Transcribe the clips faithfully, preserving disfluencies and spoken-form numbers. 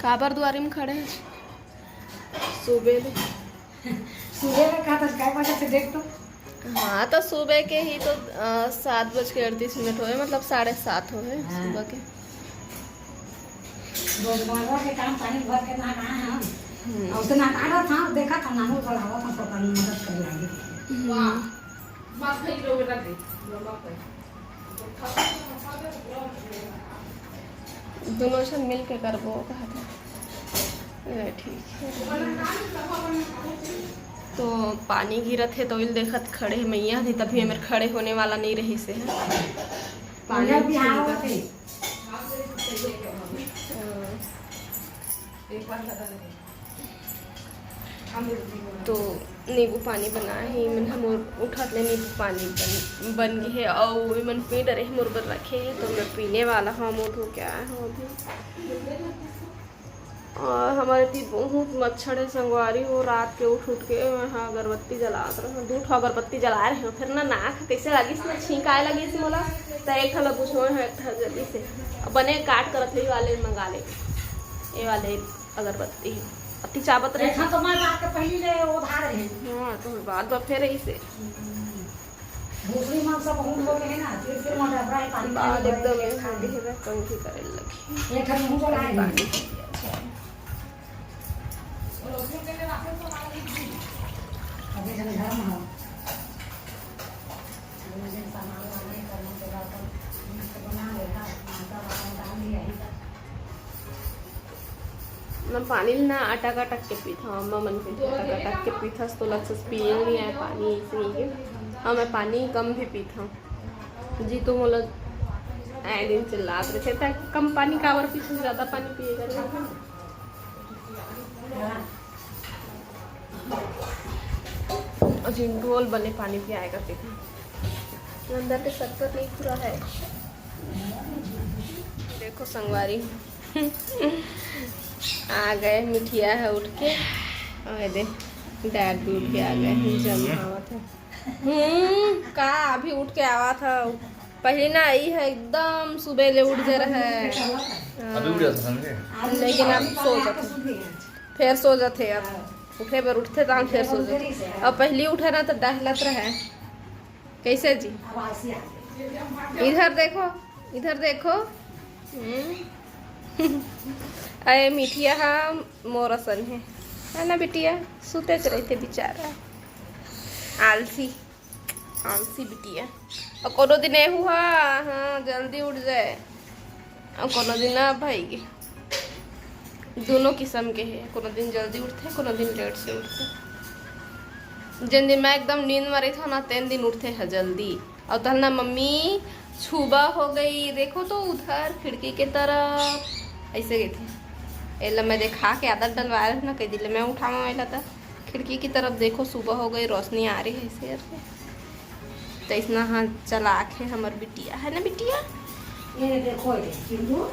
काबर दुआरी में खड़े हैं? सुबह ले। सुबह ले कहा था, काय बजे से देख तो। हाँ, तो सुबह के ही तो, अ, सात बज के अड़तीस मिनट होए, मतलब साढ़े सात होए हाँ। सुबह के। रोजमर्रा के काम पानी भर के नहा कहाँ हम? हम्म। और उसे नहा रहा था, देखा था, नानू बढ़ावा था, तो अपन मदद कर लागे। हम्म। वाह। बस भाई, लो बेटा, दे। लो, लो, लो। दोनों झन मिल के करबो, कहा था। ए, ठीक है। तो पानी गिरत हे, तो इल देखत खड़े हे मैया, नहीं तभी हमर खड़े होने वाला नहीं रही से है। पानी भैया, बिहार छिड़कत होते। हाँ। तो नींबू पानी बनाए हे, मन हमर उठत ले नींबू पानी बन, बन गए हे, अउ मन पी डरे हे, मोर बर रखे हे, तो मैं पीने वाला हूँ, मोर धो के आए हूँ अभी। और हमारे ती बहुत मच्छर है संगवारी हो, रात के उठ उठ के मैं हा अगरबत्ती जलात रहा, दू ठो अगरबत्ती जला रहे हो, फिर ना नाक कैसे लगिस ना छींक आए लगिस मोला, तो एक ठो ला बुझो है, एक ठो जल्दी से अब बने काट करत ही वाले मंगा ले, ये वाले अगरबत्ती है। अति चाबत रहे। देखा तो मैं बात के पहली ले वो धार है। हाँ, तो बात बात फिर ऐसे। दूसरी मांग सब हम लोग हैं ना, फिर, फिर मैं डबरा है, पानी बाल में एकदम भर के ये खा हो गई है, कंघी करे लगी। एक ठन मुंह चला है। अभी हम घर में हो। दो दिन सामान लाने, करने के बाद हम list बना लेना, नाश्ता वास्ता डाल दिया ही था। मैं पानी ल ना अटक अटक के पीथंव, अम्मा मन के अटक अटक के पीथस तो लगस पिए नहीं आए पानी, ऐसे ही के। हाँ, मैं पानी कम भी पीथंव। जी तो मोला आए दिन चिल्लात रहिथे, "तैं कम पानी काबर पीथस, ज्यादा पानी पिए कर।" और चिंटू ओल बने पानी पियाए कर पीथंव। अंदर के शक्कर नहीं पूरा है। देखो संगवारी, आ गए मिठिया है उठ के। और ये दे, डैड भी उठ के आ गए हैं, जम आवत है। हम्म, का अभी उठ के आवा था। पहले ना आई है, एकदम सुबह ले उठ जा रहा है। अभी उठ जाता था ना। लेकिन अब सो जाते, फिर सो जाते। अब उठे बर उठते तो फिर सो जाते। अब पहली उठे ना तो डहलत रहे। कैसे जी? इधर देखो, इधर देखो। हम्म। अरे मिठिया हा मोर असन है, है ना बिटिया? सुते रहिथे बेचारा, आलसी, आलसी बिटिया। और कोनो दिन एहू हा, हाँ, जल्दी उठ जाए। अउ कोनो दिन ना भाई, दोनों किस्म के हे, कोनो दिन जल्दी उठथे, कोनो दिन लेट से उठथे। जेन दिन मैं एकदम नींद म रहिथव ना, तेन दिन उठथे ह जल्दी। अउ तहन ना, "मम्मी, सुबह हो गई, देखो तो उधर खिड़की के तरफ," ऐसे कहिथे। एला मैं देखा के आदत डलवाए रहे ना, कई दिन ले मैं उठावं एला त, "खिड़की की तरफ देखो, सुबह हो गई, रोशनी आ रही है," ऐसे करके। तो इसना हाँ, चलाक है हमर बिटिया, है ना बिटिया? ये देखो, ये चिंटू,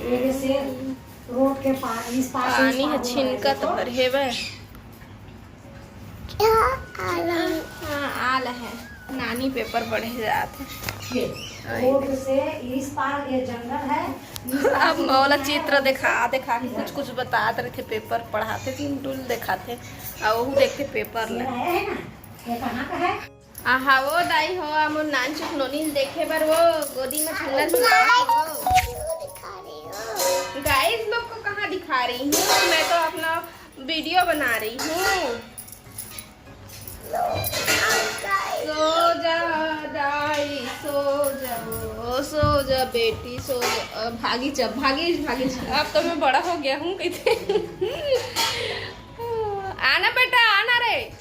ये से रोड के पार, इस पार से उस पानी पार ह हो रहा है, छिनकत देखो। भर हेवय। क्या आला? हाँ, आला है। नानी पेपर पढ़े जात है। ये रोड से इस पार ये जंगल है, इस पार अब से मोला ये चित्र है। देखा, देखा के कुछ, कुछ बतात रहिथे, पेपर पढ़ाथे, चिंटू ल देखाथे, अउ ओहू देखथे पेपर ये ला। है ना? ये कहाँ का है? आहा, वो दाई हो, आ मोर नानचुक नोनी ल देखे बर वो गोदी में झूला झुलावत हो। गाइस लोग को कहाँ दिखा रही हूँ, मैं तो अपना वीडियो बना रही हूँ। सो जा दाई, सो जा, ओ, सो जा बेटी, सो जा। अ, भागी जा, भागी, भागी जा। अब तो मैं बड़ा हो गया हूँ, कहते। आना बेटा, आना रे।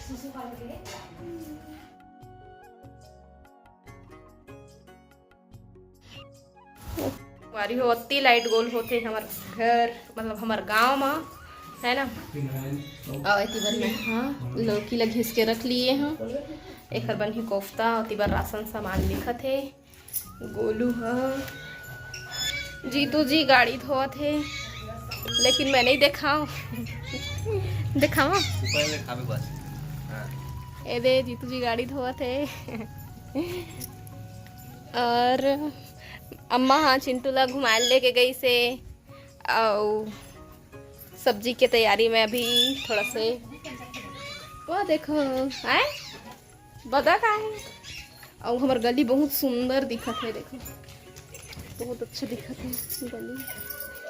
वारी हो, अत्ती लाइट गोल होथे हमर घर, मतलब हमर गांव म, है ना? अउ एती बर मैं, हाँ, लौकी ला घिस के रख लिए हूँ। एकर बनही कोफ्ता, ओती बर राशन सामान लिखत हे गोलू ह। जीतू जी गाड़ी धोवत हे, लेकिन मैं नहीं देखाव। देखावा? ऊपर ले खाबे बस। हाँ। ए दे, जीतू जी गाड़ी धोवत हे। और अम्मा हा चिंटू ला घुमाए लेके गई से, अउ सब्जी के तैयारी में अभी थोड़ा से, वो देखो, आए बदक आए। अउ हमर गली बहुत सुंदर दिखत हे, देखो, बहुत अच्छा दिखत हे गली।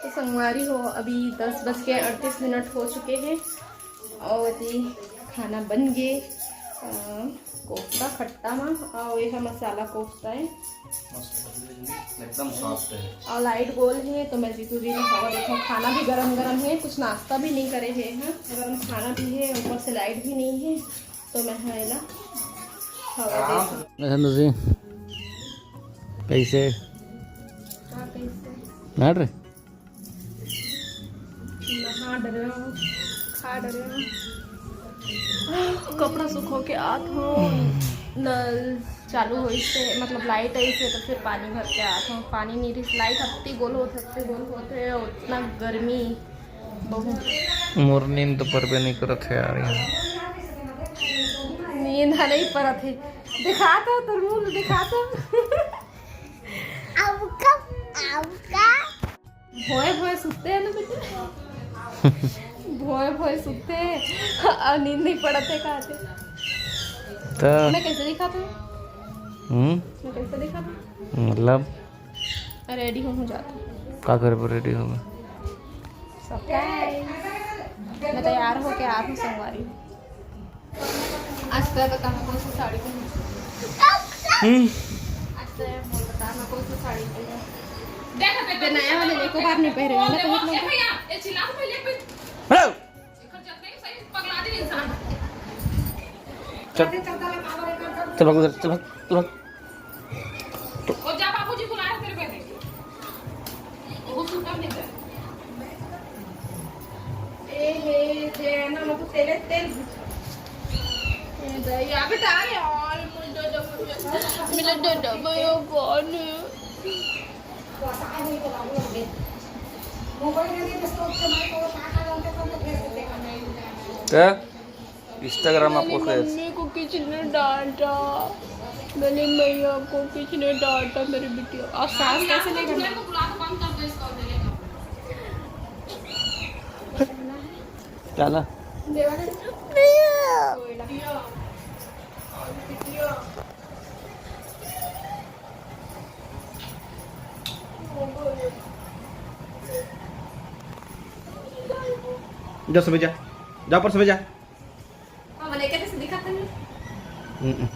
तो संगवारी हो, अभी दस बज के अड़तीस मिनट हो चुके हैं और ये खाना बन गए। अ, कोफ्ता खट्टा मा, और ये है मसाला कोफ्ता है। मस्त, एकदम सॉफ्ट है। और लाइट गोल है, तो मैं जीतू जी ने हवा देखो, खाना भी गरम गरम है, कुछ नाश्ता भी नहीं करे है, हाँ? गरम खाना भी है, ऊपर से लाइट भी नहीं है, तो मैं हाँ एला हवा देखो। कैसे? कैसे? हट रे। नहा डरे, खा डरे, कपड़ा सुखो के आत हो। नल चालू होइस हे, मतलब लाइट आइस हे, तो फिर पानी भर के आत हो। पानी नहीं रहिस, लाइट हत्ती गोल होत, हत्ती गोल होत हे, उतना गर्मी बहुत। मोर नींद तो परबे नहीं करत हे यार यहाँ। नींद ह नहीं परत हे। दिखा तो तोर मुंह दिखा तो। अबका, अबका। भोए भोए सुत्ते है ना बेटा। भोए भोए सुत्ते है। और नींद नहीं पड़त है कहा थे। तो मैं कैसे दिखा था? हम्म। मैं कैसे दिखा था? मतलब? रेडी हो जाता। का करे पर रेडी होगा? सरप्राइज। मैं तैयार होके आ रही हूँ संगवारी। आज तय बता, मैं कौन सी साड़ी पहनूं? हम्म। आज तय बोल, बता, मैं कौन सी साड़ी पहनूं? देख, देख, देख, नया वाले एको बार नहीं पहने, मैं तो मतलब भैया, ये चिल्ला तो पहले भी। हेलो। एकर जतने सही पगला दे इंसान। चल। चल भाग उधर, चल भाग, चल भाग। और जा, बाबूजी बुला रहे तेरे को। बहुत सुंदर दिख रहा है। ए हे, जे ना, मैं तो तेरे तेल ए दया बेटा, अरे, और मुझे दो, दो, मुझे, मेरा दादा भैया कौन है? तो Instagram में मेरी post है। मम्मी को किसी ने डांटा, मेरी मैया को किसी ने डांटा, मेरी बिटिया। और सास कैसे नहीं करना? क्या ना? जा सुबह जा, जा पर सुबह जा। हाँ, मैंने क्या कैसे दिखाते हैं? हम्म।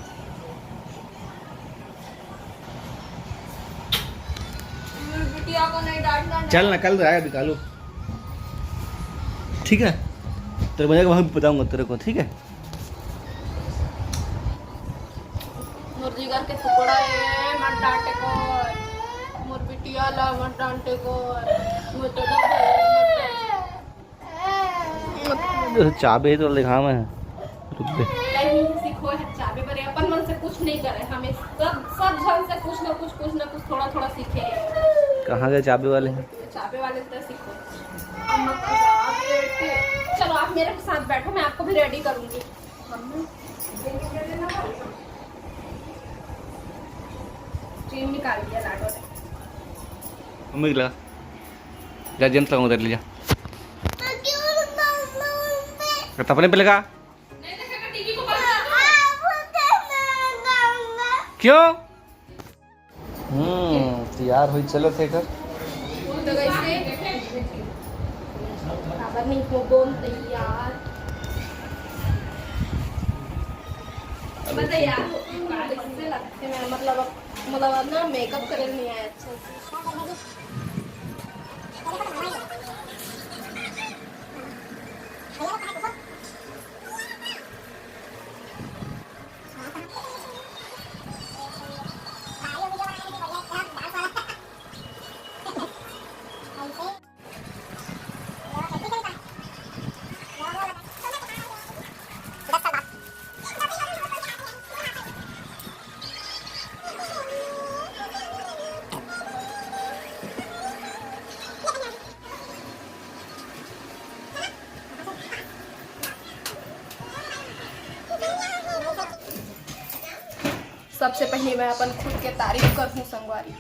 बिटिया को नहीं डांटना, नहीं। चल ना, कल आया अभी कालू। ठीक है, तेरे को वहाँ भी बताऊंगा तेरे को, ठीक है? मोर जिगर के टुकड़ा है, मत डांटे को, मोर बिटिया ला मत डांटे को, मोर तो चाबी है तो दिखा मैं। रुक दे। नहीं सीखो है चाबी बरे, अपन मन से कुछ नहीं करे, हमें सब, सब जन से कुछ ना कुछ, कुछ ना कुछ, थोड़ा थोड़ा सीखे। कहाँ गए चाबी वाले? चाबी वाले से सीखो। अम्मा को जाओ, बैठ के। चलो, आप मेरे साथ बैठो, मैं आपको भी रेडी करूंगी। मम्मी, क्रीम निकाल दिया लाडो ने। मम्मी लगा। जा जेम्स लगा उधर ले जा। तो अपने पे लगा। क्यों? हम्म, तैयार हुई, चलो थे घर। तो कैसे? खबर नहीं हो बोल तैयार। बता यार, बारिश से लगते हैं, मतलब, अब, मतलब, अब ना मेकअप करे नहीं आया अच्छा से। सबसे पहले मैं अपन खुद के तारीफ करहूँ संगवारी।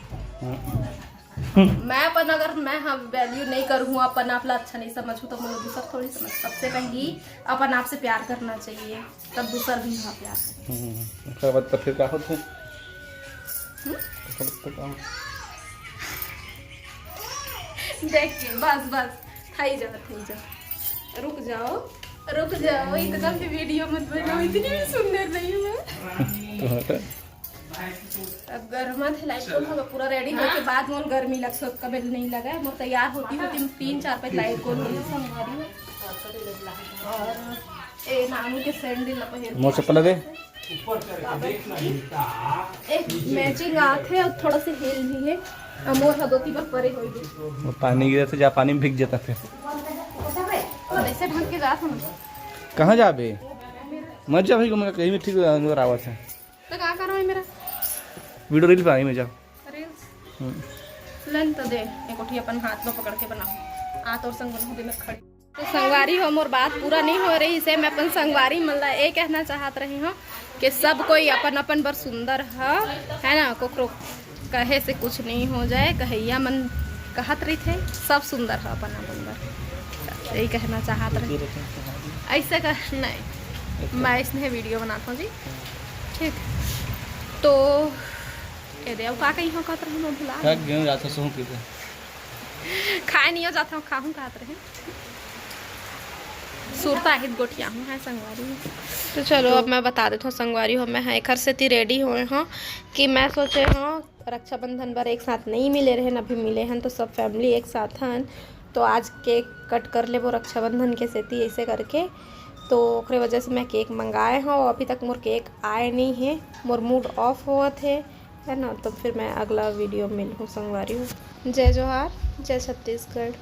मैं अपन, अगर मैं, हाँ, वैल्यू नहीं करूँ, अपन आप ला अच्छा नहीं समझूँ, तो मोला दूसर थोड़ी समझ। सबसे पहली अपन आप से प्यार करना चाहिए, तब दूसर भी हाँ प्यार करे। हम्म, ओकर बाद तो फिर का होथे? हम्म? ओकर बाद तो का होथे? देख के बस, बस, थाई जा, थाई जा। रुक जाओ, रुक जाओ, इतना भी वीडियो मत बनाओ, इतनी भी सुंदर नहीं हूँ मैं। तो होता है। अब गरमा थे लाइट को, हम पूरा रेडी होके बाद मोल गर्मी लग सकता, बेल नहीं लगा। मोर तैयार होती होती तीन चार पे लाइट को होती संगवारी। और ए नानू के सैंडल ला पहिर मोर चप्पल दे। ए मैचिंग आथे और थोड़ा सा हील भी है। अब मोर हा धोती पर परे होई गई। वो पानी गिरा तो जा, पानी में भीग जाता फिर। और ऐसे ढंग के जात हम। कहाँ जाबे? मत जा भाई, मैं कहीं भी ठीक नजर आवत है। तो का करो है मेरा? वीडियो रील बनाई में जा। रील्स? हम्म। लन तो दे, एक कोठी अपन हाथ में पकड़ के बनाओ। आ तोर संग बनहूँ दे, मैं खड़ी। तो संगवारी हो, मोर बात पूरा नहीं हो रही से, मैं अपन संगवारी मन ला ये कहना चाहत रही हूँ कि सब कोई अपन अपन बर सुंदर ह, है ना, कोकरो कहे से कुछ नहीं हो जाए, कहैया मन कहत रहिथे, सब सुंदर ह अपन अपन बर, यही कहना चाहत रही। ऐसे कर नहीं, मैं इसने वीडियो बनाता हूँ जी, ठीक। तो ये दे, अब का कही हो कहत रही, मैं भुला थक गई हूँ, रात से सोहूँ के। खाए नहीं हो जाता हूँ, खाहूँ कहत रही। सुरता आहित गोठिया हूँ, है संगवारी। तो चलो, अब मैं बता देता हूँ संगवारी हो, मैं हाँ एखर सेती रेडी होए हूँ कि मैं सोचे हूँ रक्षाबंधन बर एक साथ नहीं मिले रहन, अभी मिले हन तो सब फैमिली एक साथ हन, तो आज केक कट कर लेबो रक्षाबंधन के सेती, ऐसे करके। तो ओकरे वजह से मैं केक मंगाए हूँ, अभी तक मोर केक आए नहीं है, मोर मूड ऑफ होवत है, है ना। तो फिर मैं अगला वीडियो में मिलूँ संगवारी हो। जय जोहार, जय छत्तीसगढ़।